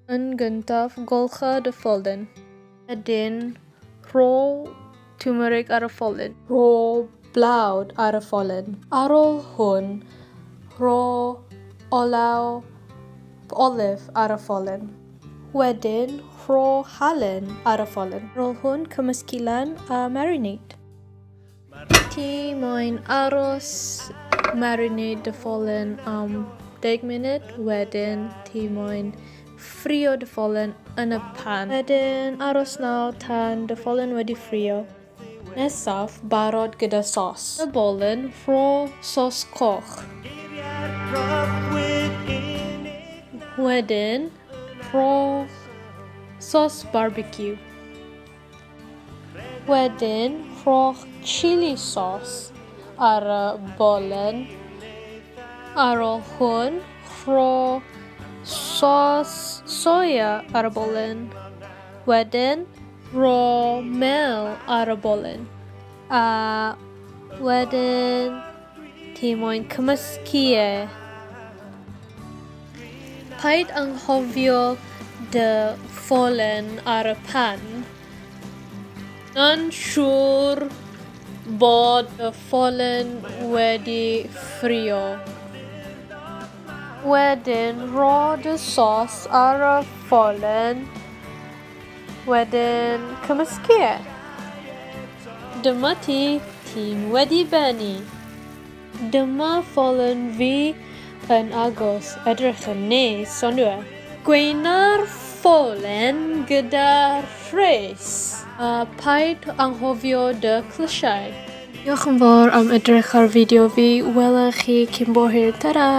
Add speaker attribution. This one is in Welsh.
Speaker 1: Yn gyntaf, golcha dy ffolden. Wedyn, rho turmeric ar y ffolden. Rho blawd ar y ffolden. Ar ôl hwn, rho olew olif ar y ffolden. Wedyn, rho halen ar y ffolden. Ar ôl hwn, cymysgu lan a marinate. Ti moyn aros marinate dy ffolyn am 10 munud, wedyn ti moyn ffrio dy ffolyn yn y pan. Wedyn aros nawr tan dy ffolyn wedi ffrio. Nesaf, barod gyda sos. Y bolyn, rho sos coch. Wedyn, rho sos barbeciw. Wedyn rhowch chilli sauce ar y bolen. Ar ôl hwn, rho sos soia ar y bolen. Wedyn, rho mel ar y bolen. A wedyn, ti moyn cymysgu e. Paid anghofio dy ffolen ar y pan. Yn siŵr bod y ffolen wedi ffrio. Wedyn rho dy sos ar y ffolen. Wedyn cymysgu e. Dyma ti, ti'n wedi bennu. Dyma ffolen fi yn agos, edrych yn neis, on'd yw e? Gweina'r ffolen gyda rhes, a paid anghofio dy clysiau. Diolch yn fawr am edrych ar fideo fi, wela chi cyn bo hir, tara!